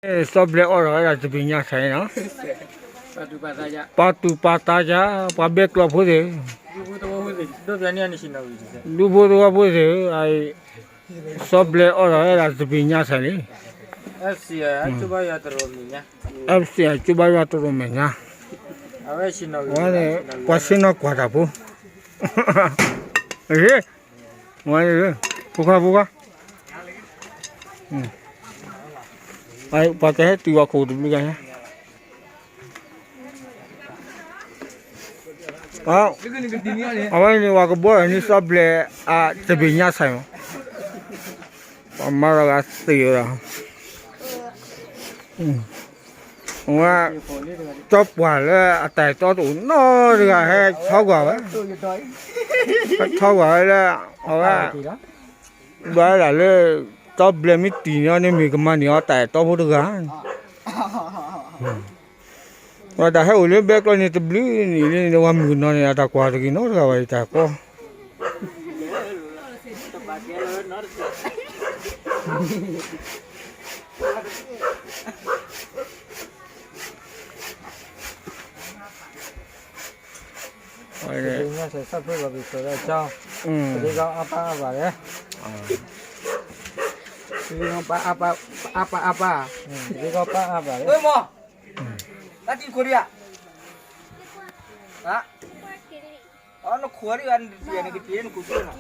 စီၤဘျဲၣ်အီၣ်ထီၣ်ဝဲဒၣ်တဘ့ၣ်ညါဆဲးနီၤ, ပှၤတူၢ်ပှၤသးယၤ, ပှၤဘဲကျိာ်ဖိသ့ၣ်, ဒူဖိသဝီဖိသ့ၣ်, စီၤဘျဲၣ်အီၣ်ထီၣ်ဝဲဒၣ်တဘ့ၣ်ညါဆဲးလံ, အဲၣ်စံး ကၠိဘါယွၤတရိးမဲာ်ညါ, ဝဲန့ၣ် ပှၤဆ့ၣ်နီၤကွၢ်တၢ်ဖိ, ဖိခွါ ဖိခွါ, ပှၤတဟဲတုၤဝဲခိၣ်တဘျုးဂၤညါ, အဝဲန့ၣ် ပှၤကဘီအီၣ်န့ၣ် စီၤဘျဲၣ်အတဘ့ၣ်ညါဆဲးမး, ပှၤမၤလီၤဂာ်သ့ၣ်ဝဲဒၣ်, အဝဲ ကၠီပှၢ်လၢအတၢ်အဲၣ်တီတအိၣ်နီတဂၤ ဟဲထီၣ်ကွၢ်ဝဲ, ဟဲထီၣ်ကွၢ်ဝဲလၢ အဝဲ ဘၣ်ဝဲဒၣ်လၢ စီၤဘျဲၣ်မ့ၢ်တံၢ်န့ၣ် အီၤန့ၣ်မ့ၢ်ကမၤန့ၢ်အီၤတၢ်အဲၣ်တီဖိတဂၤ, ဝဲတၢ်ဟဲအိၣ်လၢဘဲကျိာ်န့ၣ်တဘျုးနံၣ်လံန့ၣ် ပှၤမုၣ်ကနီၤန့ၣ် အတၢ်ကွၢ်တဂ့ၤနီတဂၤဘၣ် ယတၢ်ကီ ပကညီစဲးဆၢဖုဂီၢ်ပူၤစိၤဒီးကၠီ, ပကညီအါပၢ်အါပၢ်လဲၣ်, ပကညီအါပၢ်အါပၢ်, ပကညီပၢ်အါပၢ်လဲၣ်, တၢ်တံၤခိၣ်ဒံးဧါ, နခိၣ်ဒံးဧါ, နတံၤနကတံၤနခိၣ်ဒံးဧါ,